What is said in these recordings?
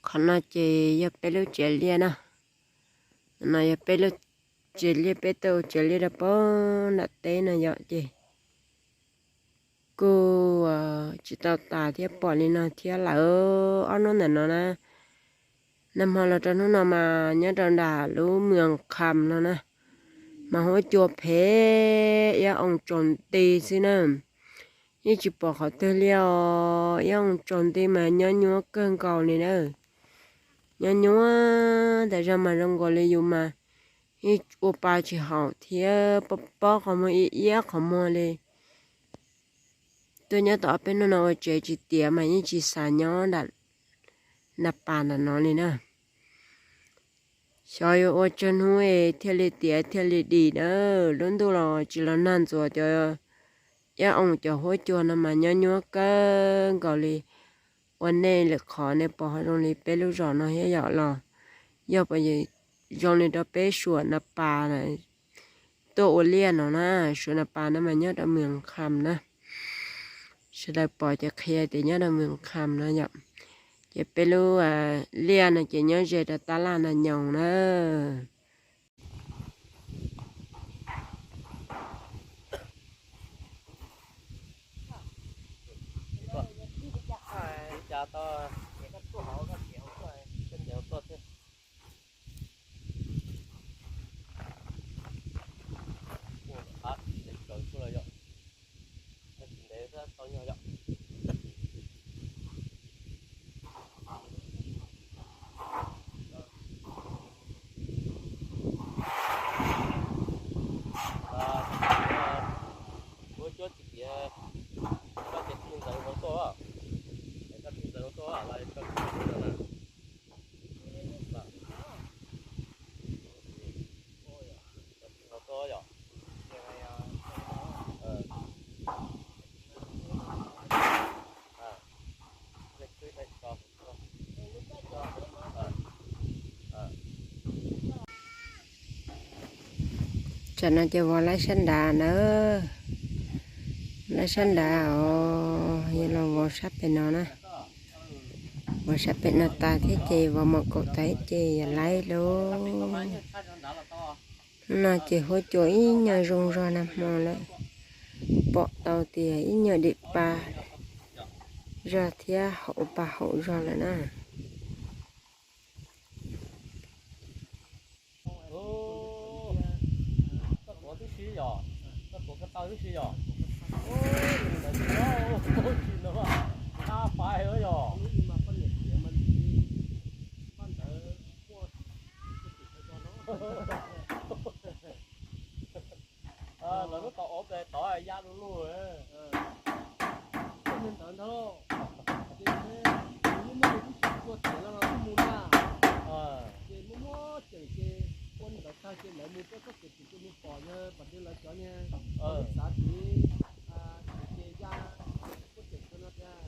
Qhov no ces yog peb lub tsev liaj na. No yog peb lub tsev liaj, peb tuaj ua tsev liaj rau pem nram teb no yom, ces kuj tsis tau tas thiab, pom li no thiab lawm. Ob hnub ntawm no na, nag hmo los rau hnub no mas nyob rau nram lub Mws Kham no na, mas huab cua phem, iab oo tsaus nti xwb na. Yeej tsis pom qhov twg li os, iab oo tsaus nti mas nyob nyuab kawg nkaus li na. Nyob nyuab tas zog mas zoo nkaus li yus mas yeej ua pa tsis haum thiab, pob pob qhov muag, iab iab qhov muag li. Tuaj nyob tau ob peb hnub no ua tsev tsis tiav mas yeej tsis xav nyob nram na pas nram no li na. Xyov yuav ua tsawg hnub es thiaj li tiav thiaj li dim na. Lub ntuj los tsis los nag ntxuav, cov iab oo cov huab cua no mas nyob nyuab kawg nkaus li. Ua nej lwm qhov nej pom ho zoo li peb lub zos no thiab yom los? Yog puas zoo li rau peb suam na pas tuaj ua liaj no na. Suam na pas no mas nyob rau Mws Kham na. Sawv daws pom ces qhia tias nyob rau Mws Kham no yom. Ces peb lub liaj no ces nyob ze rau tab laj Nas Nyoos na. Ua cuab tsis tiav, koj cia tij ntxawv hauv tuaj, koj tij ntxawv hauv tuaj los koj tij ntxawv na. Koj tij hauv tuaj yom. Tsam no ces vov laib sab nrad na, laib sab nrad os, yog los vov sab pem no na. Vov sab pem no tas thiab ces vov mom kaum tas thiab ces yog laib lauj. Hnub no ces huab cua ib nyuag zoo zog nag hmo lawm, pom tau tias ib nyuag dim pa zog thiab haum pa haum zog lawm na. Koj tuav tib si yom, koj tuav ko taw tib si yom. Ntawd tsis no, qab pais yom. Lawv lub tau ob ple tod ya du lug. Ua li ntawd ntag, ces nws yeej muaj nws lub txoj kev los los twb mus na, ces muaj muab ceem ces ua li ntawd tag ces lawv mus rau txoj kev tim ces mus pom yog pas dej lawv cov niag xav tiv ces ya muab ceem tag no tiag.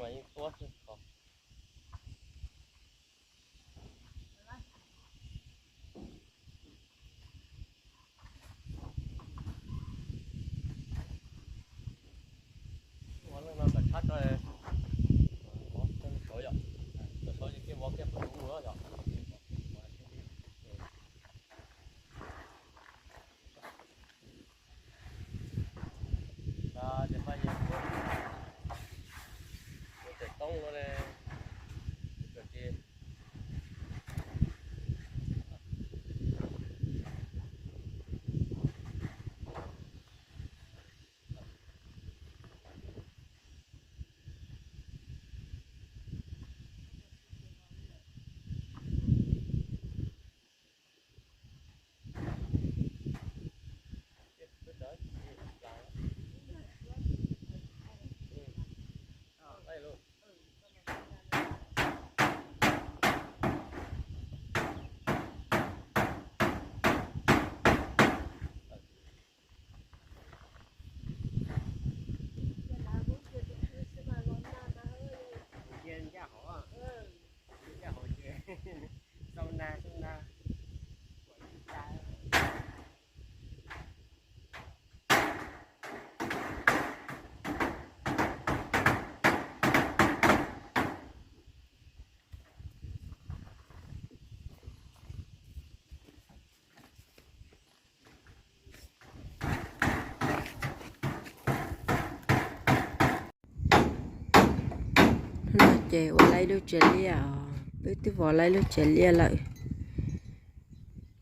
Mas yeej tuab xwb ko. Ua leej no kom tshab tso, saud yom, saud ces kiaj vov kiaj qhov ntawd yom. Ces pab yog ua cov toob no ne, cov tsis Ncaj hauv, ncaj hauv ces xau na xau na. Hnub no ces ua laib lub tsev liaj os, wb twb vov laib lub tsev liaj lawm.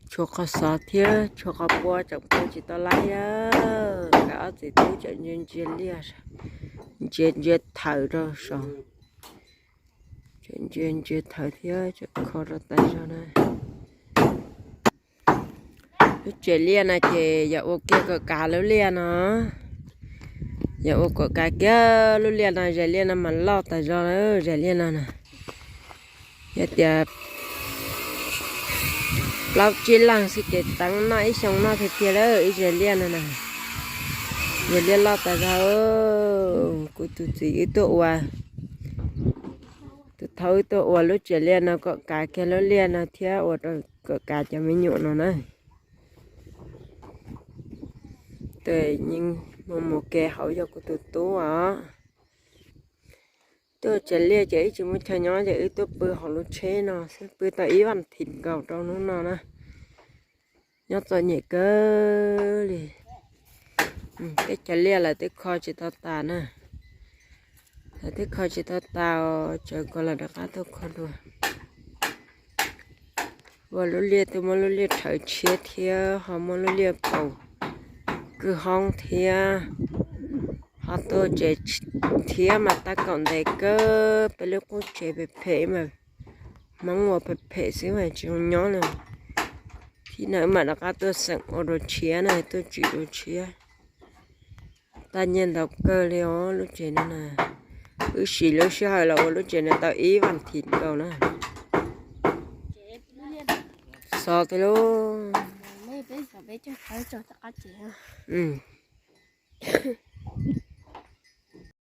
Tshuav qhov xov thiab tshuav qhov pua tseem pua tsis tau laib. Nkawd ob txiv tub tseem ntsia ntsia liaj, ntsia ntsia thawm rau saud. Tseem ntsia ntsia thawm thiab tseem kho rau tas zog na. Lub tsev liaj no ces yog ua kiag kom kav lub liaj no, yog ua kom kav kiag lub liaj no, zes liaj no mas loj tas zog lawm, zes liaj no na. Yog tias plaub tsib leeg xwb ces teev noj ib xyoo noj tiag tiag lawm ib zes liaj no na. Zes liaj loj tas zog. Kuv tus txiv wb tuaj ua, tus thaud wb tuaj ua lub tsev liaj no kom kav kiag lub liaj no thiab ua rau kom kav cov me nyuam no na. Tus mus mus kev hauv yog kuv tus tub os. Tuaj tsev liaj ces wb tsis muaj chaw nyob ces wb tuaj pw hauv lub tsheb no xwb, pw tau ib vas thiv nkaus rau hnub no na. Nyob txom nyem kawg li. Teb chaws liaj lawv twb kho tsis tau tas na. Lawv twb kho tsis tau tas, tsawv ko lawv rov qab tuaj kho dua. Ua lub liaj twb muab lub liaj rhawv tshiab thiab ho muab lub liaj paus kwj hoob thiab ho tuaj tsev thiab mas tab kaum ntev kawg. Peb lub qub tsev phem phem mas Hmoob ua phem phem xwb mas tsis zoo nyob li. Thiab na wb mam rov qab tuaj xeem ua dua tshiab na, tuaj tsim dua tshiab. Tag nyiaj ntau kawg li os lub tsev no na. Wb siv lub sij hawm los ua lub tsev no tau ib vas thiv nkaus na. Xov tiag lauj.